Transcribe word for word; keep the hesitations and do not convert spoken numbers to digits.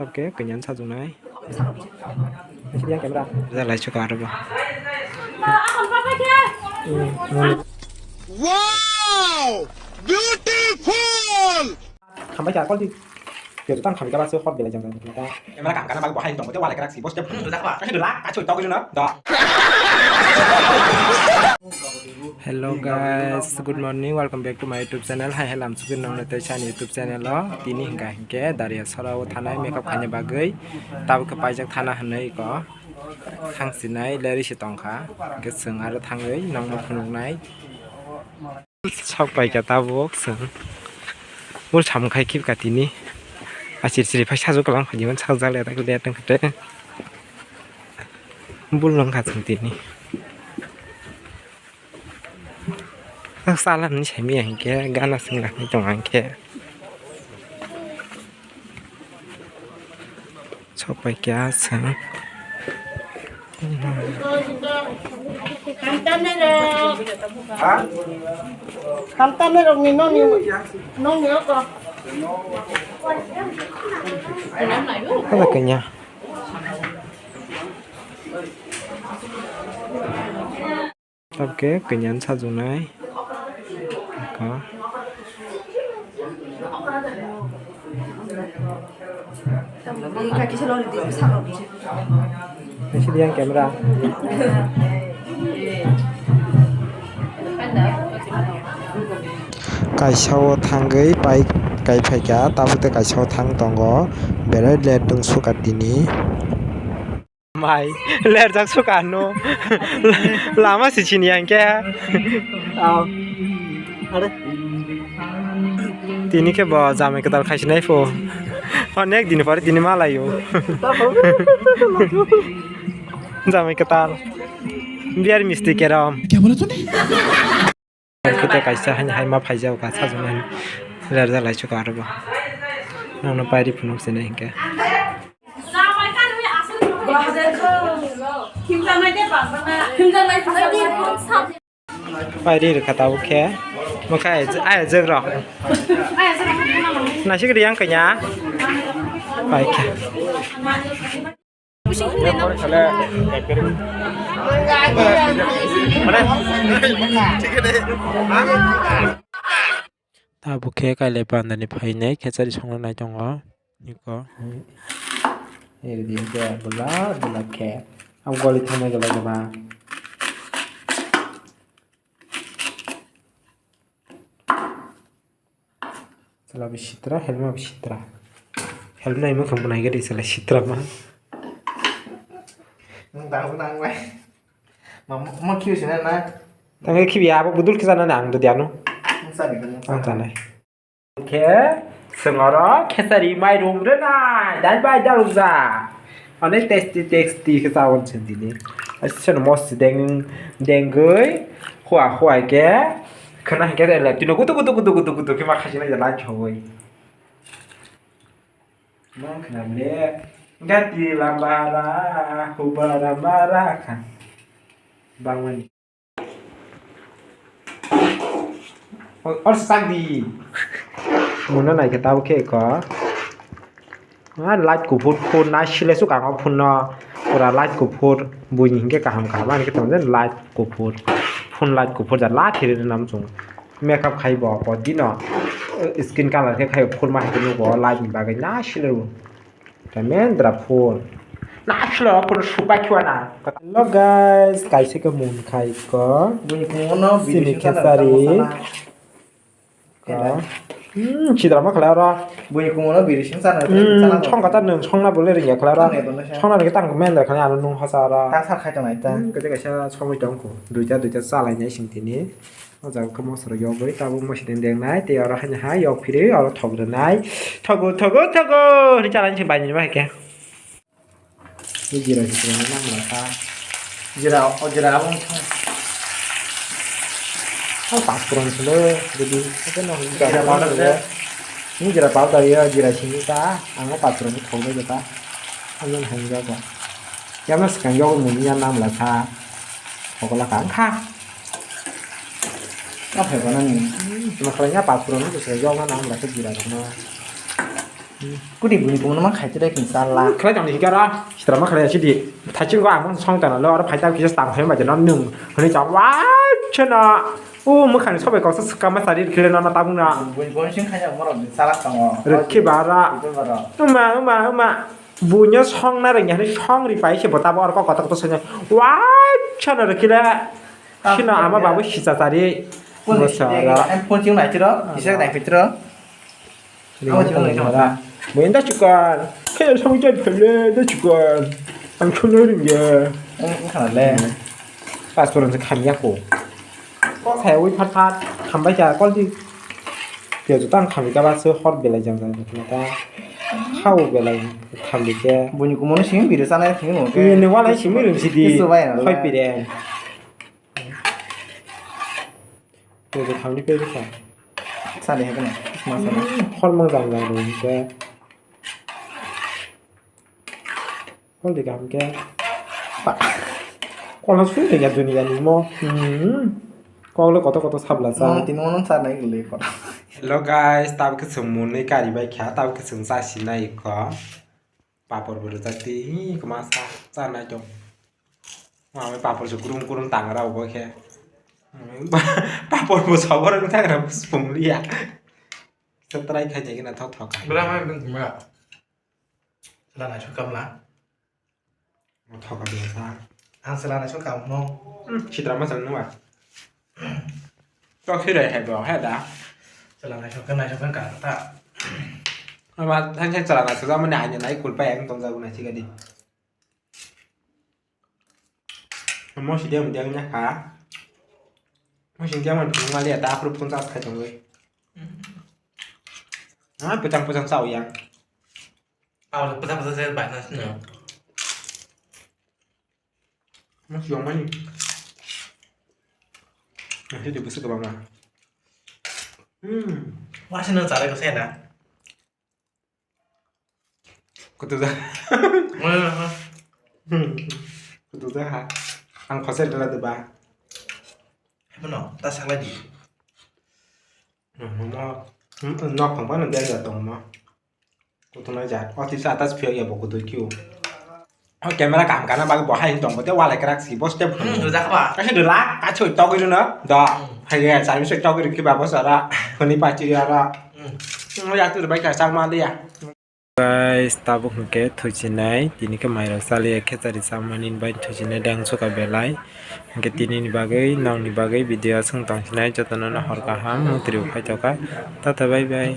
Oke, kanya sajungnai. Yang camera. Jalai chuka aro ba. Wow! Beautiful! Khambai kha, kol di. Khe tang khambai kha, baso hot belai jang jang ta. Camera kam kana bang bahai tong, te wala krak si, bos te. Ka chu tong na. Da. Hello guys, good morning, welcome back to my YouTube channel. Hai, hello, amsukir nong na tei chani YouTube channel o. Tini hingka hingke Daria Sora o thanai makeup khaina bagwi. Tabuk khe paijak thana hinwi ko. Thang sinai leri se tongkha. Hingke chwng aro thangwi nongno phunuknai. Sok pai kha tabuk chwng. Bul samung khai khibka tini. Achir chiri phai sajwk kwlang phai jemon sajwk jak le tak le tong khe. Bul nang kha chwng tini. Salam ni simi hingke gana sing rang tong ang khe. Sok pai kha chwng. Hamtane rok. Hamtane rok ni nong ni, nong ni oko. Hala kanya. Tabke kanya sajunai. Ka. Sidi yang camera. Kaisa o thangwi pai kai phaikha, tabuk tei kaisa o thang tongo, belai let wng suka tini. Mai, lerjak suka no. Lama si chini yang khe. Aw. Are. Tini khe bo jamai kwtal khaisinai pho. Onek din pore tini ma laio. Jamai kwtal. Biar misti kerom. Khe tei kaisa haino hai ma phaijak kha sajwk nani lerjak lai chuka aro bo. Nono pairi phunuk sini hinkhe. Pairi rwkha tabuk khe. Mwkhai aya jwk rok. Naisik riyang kanya. Pai khe. Tabuk khe kailai pandani phainai khechari songna nai tongo. Niko. Eri di khe bwla bwla khe. Ang goli thangmai golo gaba. Chwla bo sitra, helma bo sitra. Helmnai mukhang bo naigadi chwla sitra ma. Nwng dang bo nang bai. Ma, ma khibi sina na? Tangke khibi abo budul kisa nani ang do diano. Nwng sani kanya. Ang sanai. Khe, sengoro, khesari, mairum, rwnai, dal bai, dal ja. Onek tasty, tasty khe chawan chwng tini. Aswk mos deng, dengwi, hua, hua khe, khwna hinkhe le, tino gutu, gutu, gutu, gutu, gutu khe ma khachina jala chogwi. Mang khna le, gati lambara, hubara mara kha. Bangmani. Or sak di. Muna nai khe tabo khe ko. Ah, light kuphur phur nai sile su kang o phun no. Pura light kuphur buini hinkhe kaham kaham ani khe tamo light kuphur. Phun light kuphur ja la thiri nam chung. Makeup khai bo po dino. Skin color khe khai phur ma hai nugo light ni bagwi nai sile ru. Remendra phone. Na chwla phone supai khiwa na. Hello guys, kaisa khe mun khai ko. Bini phone no sini video khesari. Ka. Hmm, chidra ma khala ra. Bini phone no video sing sana. Hmm, chong kata nung song na bole ringya khala ra. Song na ringya tang mendra khala anu nung hasa ra. Ta sa khai tongnai ta. Hmm, kete kaisa songwi tong ko. Duita duita chalai nai sing tini. O jaga khe mosra yogwi tabuk mosra deng deng nai tei oro haino ha yok phirwi oro thok rwnai. Thogo thogo thogo hwnwi chalani se bainini ma hai khe. Tei jira se kwbangma nang lai kha. Jira o jira abo wngkha. O pasporon se le bidi jira powder se. Ni jira powder ya jira simi ta ang o pasporon se thok bai ta. Ang hai jago. Yama swkang yogwi muni ya nang lai kha. Thok la kha wngkha. Tamo khe bono ni. Tamo khe ya pasporon ni bwswk yokna nang lai khe jira rokno. Kudi bui bung ma khai tira kin sala. Khlai tong ni hikara. Sitra ma khlai sidi. Thaching ko ang song tana lo aro phai ta kisa tang phai ma jeno nung. Hwnwi ta wa chana. O mwkhani sobai koksa swkama sari khile no na tabung na. Bui bung sing khai ya moro sala tongo. Rikhi bara. Bui bara. Uma, uma, uma. Buino song na rengya hwnwi song ri pai se bo tabo aro kok kotor kotor sanya. Wa chana rikhi le. Sino ama babu sisa sari. Bosara. Em phone ching nai tiro. Kisa nai pitro. Amo chikon nai tongmani. Bo enda chikon. Khe song jan phele da chikon. Ang chunoi ringya. Ang khana le. Pas koron se khamya ko. Ko khe wi phat phat khambai cha kol di. Pia ju tang khamika ba se hot belai jang jang ta. Khao belai khambi ke. Buni kumono sing biri sanai sing mo ke. Ni wala simi ring sidi. Kisu bai na. Hoi pire. Pwede khamni pwede kha. Sani hai kheno, ma sani. Hormang jang jang rw hwnkhe. Hol de kaham khe. Pa. Kola sui de ya dunia ni mo. Hmm. Kok le koto koto sabla sa. Mo tini mo nang sa nai le koto. Hello guys, tabuk khe chwng mwnwi kari bai kha, tabuk khe chwng cha sinai kho. Papor bo rwjak di, hi, kwma sa, cha nai tong. Mami papor se kurum kurum tangra obo khe. Papor bo sobo rwng tangra bo sipung liya. Sa try khai jai gana thok thok. Bra ma bing ma. Sala nai sukam la. Thok ka biya sa. Ang sala nai sukam no. Hmm, sitra ma sang nuwa. Tok sira hai bo, hai da. Sala nai sukam nai sukam ka ta. Ama thang thang sala nai sukam mani anya nai kulpa yang tong jago nai sigadi. Mo si dia dia nya kha. Mo si dia man phung mali ata apru phun sa khai tong wi. Ah, pechang pechang sa uyang. Ah, pechang pechang sa bai na sini. Mo si yang mani. Nanti dia besok ke mana? Hmm. Wah, sini cari ke sana. Kutuja. Kutuja ha. Ang khosel dala de ba. Hebono, ta salai di. Mo, nok phang ba no dia ja tong mo. Kutunai ja. Oti sa atas phio ya bo kutu kiu. O camera kaham kana bagwi bo hai tong bo te walai krak si bo step. Hmm, rwjak ba? Kasi de la, kachu togwi rwno. Da. Hmm. Hai ya, sami se togwi rwkhi ba bo sara. Honi pachi ya ra. Hmm. Hmm, ya tu bai ka chang ma liya. Guys, tabuk hwnkhe thuchinai, tini khe mairok chaliya khechari chamani bai thuchinai dang suka belai. Hwnkhe tinini bagwi, nokni bagwi video aswk tongsinai, jotono no hor kaham, mwtwrwi phaitokha. Tata bye bye.